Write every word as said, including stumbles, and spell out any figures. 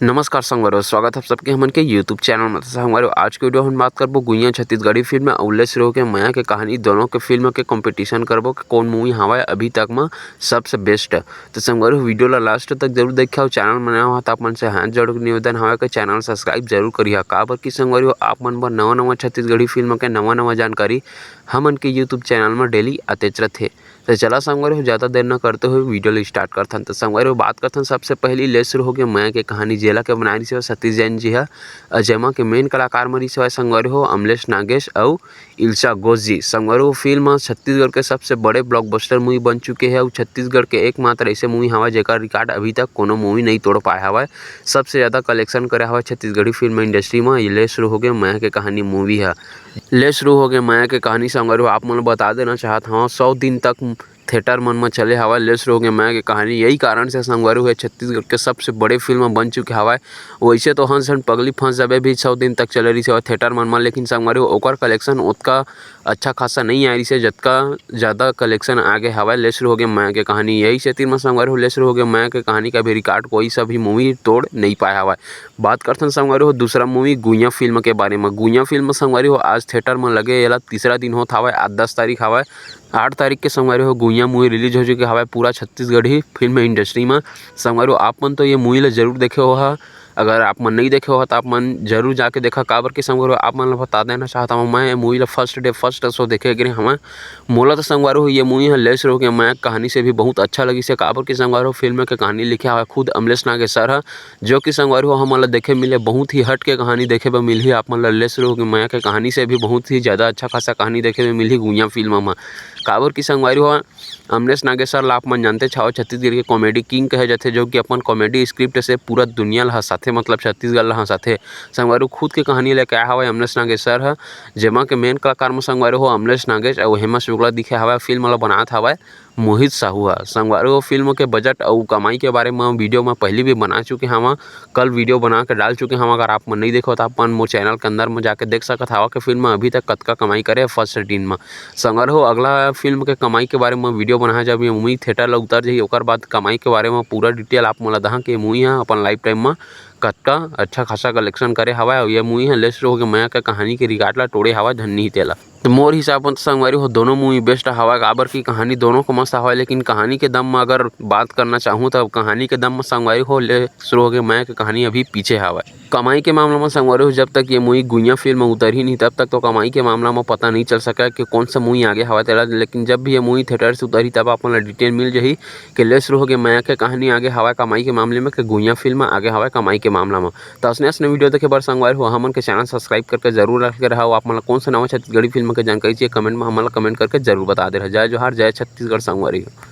नमस्कार संगवारी हो, स्वागत है आप सबके हमन के YouTube चैनल में। तो संगवारी हो, आज के वीडियो हम बात करबो गुइयां छत्तीसगढ़ी फिल्म अउ ले शुरू होके मया के कहानी, दोनों के फिल्म के कंपटीशन करबो कि कौन मूवी हवय अभी तक में सबसे बेस्ट। तो संगवारी हो, वीडियो ला लास्ट तक जरूर देखिया अउ चैनल में नया हो तो आप मन से हाथ जोड़ के निवेदन हवय कि चैनल सब्सक्राइब जरूर करिहा, काबर कि संगवारी हो, आप मन बर नवा नवा छत्तीसगढ़ी फिल्म के नवा नवा जानकारी हमन के YouTube चैनल में डेली आतेच रथे। तो चला संगवारी हो, ज़्यादा देर न करते हुए वीडियो ला स्टार्ट करथन। तो संगवारी हो, बात करथन सबसे पहली ले शुरू होके मया के कहानी, जेला के बनाए रिहिस हवय सतीश जैन जी ह, अउ जेमा के मेन कलाकार म रिहिस हवय संगवारी हो अमलेश नागेश अउ इल्शा घोष जी। संगवारी हो, फिल्म ह छत्तीसगढ़ के सबसे बड़े ब्लॉकबस्टर मूवी बन चुके हे अउ छत्तीसगढ़ के एकमात्र ऐसे मूवी हवय जेकर रिकॉर्ड अभी तक कोनो मूवी नहीं तोड़ पाए हवय। सबसे ज़्यादा कलेक्शन करे हवय छत्तीसगढ़ी फिल्म इंडस्ट्री म ये ले शुरू होके मया के कहानी मूवी ह। ले शुरू होके मया के कहानी संगवारी हो, आप मन ल बता देना चाहत हवं, सौ दिन तक थिएटर मन म चले हवय ले शुरू होके मया के कहानी। यही कारण से संगवारी हो, छत्तीसगढ़ के सबसे बड़े फिल्म बन चुके हवय। वैसे तो हंस हंस पगली फंस जाबे भी सौ दिन तक चले रहिस हवय थिएटर मन म, लेकिन संगवारी हो, ओकर कलेक्शन ओतका अच्छा खासा नहीं आए रहिस हे, जतका ज़्यादा कलेक्शन आ गे हवय ले शुरू होके मया के कहानी। यही सेती म संगवारी हो, ले शुरू होके मया के कहानी का भी रिकॉर्ड कोई सा भी मूवी तोड़ नहीं पाए हवय। बात करथन संगवारी हो दूसरा मूवी गुइयां फिल्म के बारे म। गुइयां फिल्म संगवारी हो आज थिएटर म लगे, एला तीसरा दिन होत हवय, आज दस तारीख हवय। आठ तारीख के संगवारी हो गुइयां मूवी रिलीज हो चुके हवय पूरा छत्तीसगढ़ी फिल्म इंडस्ट्री म। संगवारी हो, आप मन तो ये मूवी ला जरूर देखे हो हा, अगर आप मन नहीं देखे हो हा तो आप मन जरूर जाके देखा, काबर के संगवारी हो, आप मन ला बता देना चाहत हवं, मैं ये मूवी ला फर्स्ट डे फर्स्ट शो देखे गे हवं। मोला तो संगवारी हो ये मूवी ह ले शुरू होके मया के कहानी से भी बहुत अच्छा लगिस हे, काबर के संगवारी हो फिल्म के कहानी लिखे हवय खुद अमलेश नागेश सर ह, जो कि संगवारी हो हमन ला देखे मिले बहुत ही हट के कहानी देखे बर मिलही। आप मन ला ले शुरू होके मया के कहानी से भी बहुत ही ज़्यादा अच्छा खासा कहानी देखे बर मिलही गुइयां फिल्म म, काबर कि संगवारी हो अमलेश नागेश सर ला आप मन जानते हव, छत्तीसगढ़ के कॉमेडी किंग कहे जाथे, जो कि अपन कॉमेडी स्क्रिप्ट से पूरा दुनिया ला हंसाथे, मतलब छत्तीसगढ़ ला हंसाथे। संगवारी हो खुद के कहानी लेके आए हवय अमलेश नागेश सर ह, जेमा के मेन कलाकार म संगवारी हो अमलेश नागेश अउ हेमा शुक्ला दिखे हवय। फिल्म ला बनात हवय मोहित साहू ह। संगवारी हो फिल्म के बजट अउ कमाई के बारे म वीडियो म पहिली भी बना चुके हवं, कल वीडियो बना के डाल चुके हवं। अगर आप मन नहीं देखे हो तो आप मन मोर चैनल के अंदर म जाके देख सकत हव कि फिल्म अभी तक कतका कमाई करे हे फर्स्ट दिन म। संगवारी हो अगला फिल्म के कमाई के बारे म वीडियो बनाए जाबे, मूवी थिएटर ला उतर जाही, ओकर बाद कमाई के बारे म पूरा डिटेल आप मन ला दहा कि मूवी ह अपन लाइफ टाइम म कतका अच्छा खासा कलेक्शन करे हवय अउ ये मूवी ह ले शुरू होके मया के कहानी के रिकॉर्ड ला तोड़े हवय धन्नी ही तेला। तो मोर हिसाब म तो संगवारी हो दोनों मूवी बेस्ट हवय, काबर की कहानी दोनों के मस्त हवय, लेकिन कहानी के दम म अगर बात करना चाहूँ तो कहानी के दम म संगवारी हो ले शुरू होके मया के कहानी अभी पीछे हवय। कमाई के मामला म संगवारी हो जब तक ये मूवी गुइयां फिल्म उतरही नहीं तब तक तो कमाई के मामला म पता नहीं चल सका कि कौन सा मूवी आगे हवय तेला, लेकिन जब भी ये मूवी थिएटर से उतरही तब आप मन ला डिटेल मिल जाही कि ले शुरू होके मया के कहानी आगे हवय कमाई के मामले म कि गुइयां फिल्म आगे हवय कमाई के मामला म। तो असने असने वीडियो देखे बर संगवारी हो हमन के चैनल सब्सक्राइब करके जरूर रख के रहा। आप मन ला कौन सा नवा छत्तीसगढ़ी फिल्म के जानकारी चाहिए कमेंट म हमन ला कमेंट करके जरूर बता दे रहा। जय जोहार, जय छत्तीसगढ़ संगवारी हो।